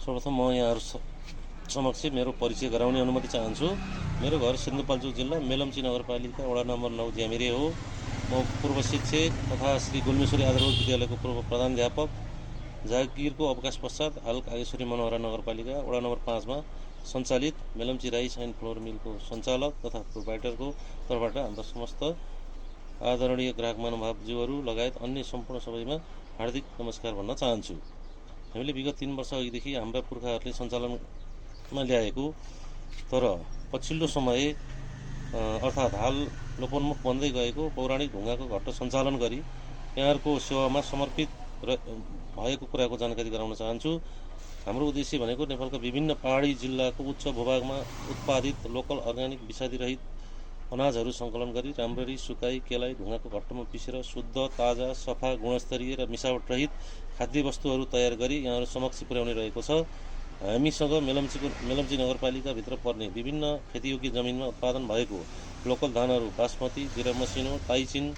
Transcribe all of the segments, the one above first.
सर्वप्रथम म यहाँहरू समक्ष मेरो परिचय गराउने अनुमति चाहन्छु। मेरो घर सिन्धुपाल्चोक जिल्ला मेलम्ची नगरपालिका वडा नम्बर 9 ज्यामिरे हो। म पूर्व शिक्षक तथा श्री गुल्मेश्वरी आधारभूत विद्यालयको पूर्व प्रधानाध्यापक। जागिरको अवकाश पश्चात हाल कागेश्वरी मनोहरा नगरपालिका वडा नम्बर 5 मा सञ्चालित मेलम्ची राइस एन्ड फ्लोर मिलको सञ्चालक तथा प्रोभाइडरको तर्फबाट हाम्रा समस्त आदरणीय ग्राहक महानुभावज्यूहरू लगायत अन्य सम्पूर्ण सबैमा हार्दिक नमस्कार भन्न चाहन्छु। हामीले विगत 3 वर्ष अघिदेखि हाम्रा पुर्खाहरूले सञ्चालनमा ल्याएको तर पछिल्लो समय अर्थात् हाल लोपोन्मुख बन्दै गएको पौराणिक ढुङ्गाको घट्ट सञ्चालन गरी यहाँहरूको सेवामा समर्पित भएको कुराको जानकारी गराउन चाहन्छु। हाम्रो उद्देश्य भनेको नेपालका विभिन्न पहाडी जिल्लाको उच्च भूभागमा उत्पादित लोकल अर्ग्यानिक विषादीरहित अनाजहरू सङ्कलन गरी राम्ररी सुकाई केलाई ढुङ्गाको घट्टमा पिसेर शुद्ध ताजा सफा गुणस्तरीय र मिसावट रहित खाद्य वस्तुहरू तयार गरी यहाँहरू समक्ष पुर्याउने रहेको छ। हामीसँग मेलम्ची नगरपालिकाभित्र पर्ने विभिन्न खेतीयोग्य जमिनमा उत्पादन भएको लोकल धानहरू बासमती, जिरा मसिनो, ताइचिन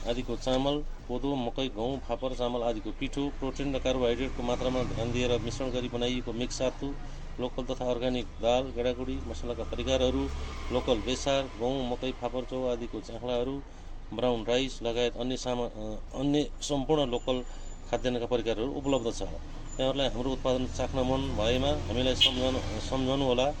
आदिको चामल, कोदो, मकै, गहुँ, फापर, चामल आदिको पिठो, प्रोटिन र कार्बोहाइड्रेटको मात्रामा ध्यान दिएर मिश्रण गरी बनाइएको मिक्स सातु, लोकल तथा अर्ग्यानिक दाल, गेडागुडी, मसलाका परिकारहरू, लोकल बेसार, गहुँ, मकै, फापर, चौ आदिको चाख्लाहरू, ब्राउन राइस लगायत अन्य सम्पूर्ण लोकल खाद्यान्नका परिकारहरू उपलब्ध छ। यहाँहरूलाई हाम्रो उत्पादन चाख्न मन भएमा हामीलाई सम्झनुहोला।